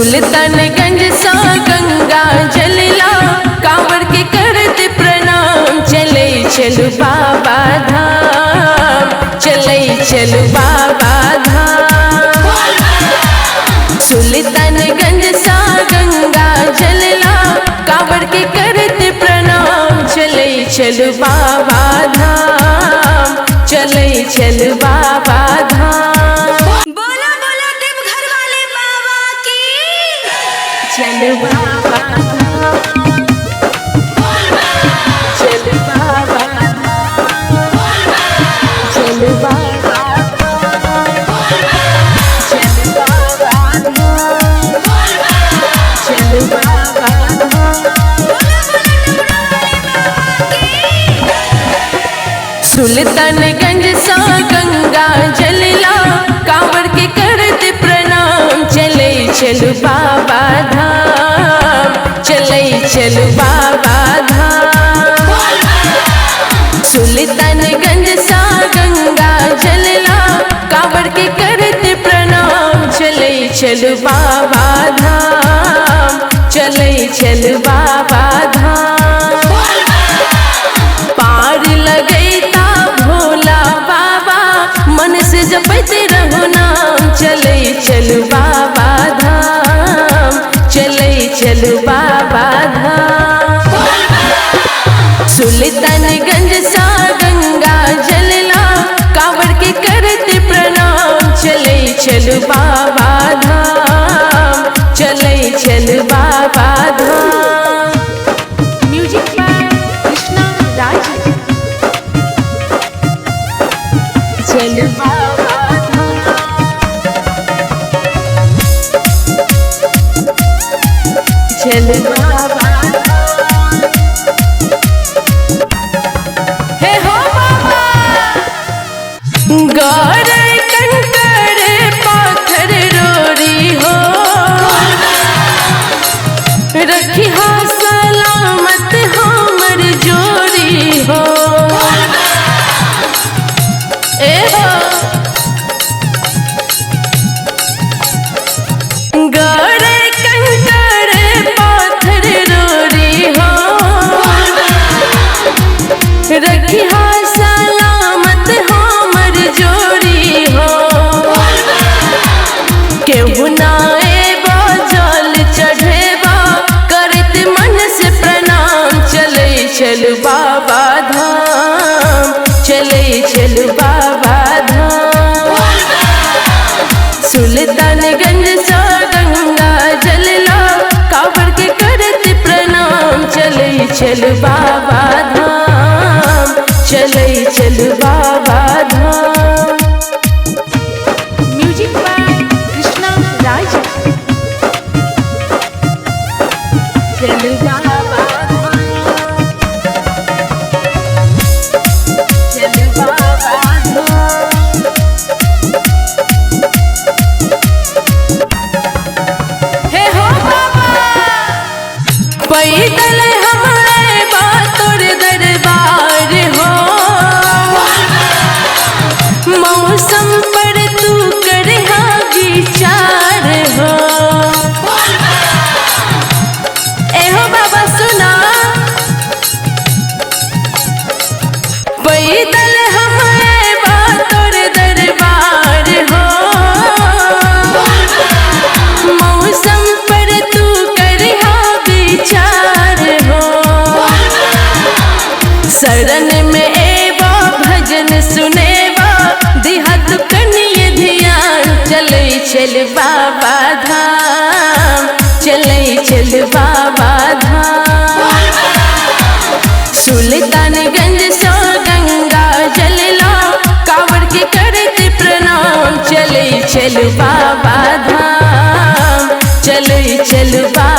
सुल्तानगंज सा गंगा जलला कांवर के करत प्रणाम। चले चलू बाबा धाम, चले चलू बाबा धाम। सुल्तानगंज सा गंगा जलला कांवर के करत प्रणाम। चले चलू बाबा धाम, चले चलू बाबा धाम। बोला बोला देवघर वाले बाबा की। चल बाबा धाम, चल बाबा धाम, चल बाबा धाम, चल बाबा धाम, चल बाबा धाम। सुल्तानगंज सा गंगा जलला कांवर के करत प्रणाम। चले चलू बाबा धाम, चले चलू बाबा धाम। सुल्तानगंज सा गंगा जलला कांवर के करत प्रणाम। चले चलू बाबा धाम, चले चलू बाबा धाम। पार लगैता भोला बाबा मन से जपते रहो नाम। चले चलू बाबा धाम, चले चलू बाबा धाम। सुल्तानगंज सा गंगा जलला कांवर के करत प्रणाम। चले चलू बाबा धाम, चले चलू बाबा धाम। Music by Krishna Raj. चल बाबा धाम, चल बाबा धाम। हे हो बाबा गौर कंकर पाथर रोरी हो, रखी हो सलामत हमर जोरी हो। ए हो गौर कंकर पाथर रोरी हो, रखी हो सलामत हमर जोरी हो। केहू ना एबो जल चढ़ेबा करत मन से प्रणाम। चले चलू बाबा धाम, चले चलू बाबा धाम। सुल्तानगंज सा गंगा जलला कांवर के करत प्रणाम। चले चलू बाबा धाम, चले चलू बाबा धाम। Music by Krishna Raj. चल बाबा धाम, चल बाबा धाम। हे हो बाबा पैदल हमारे तोर दरबार हो, मौसम पर तू कर विचार हो। ए हो बाबा सुना पैदल हमारे तोर दरबार हो, मौसम पर तू कर विचार हो। शरण में एबा भजन सुनेबा दिहा तू कनिए ध्यान। चले चल बाबा धाम, चले चल बाबा धाम। सुल्तानगंज सा गंगा जलला कांवर के करत प्रणाम। चले चल बाबा धाम, चले चल बाबा।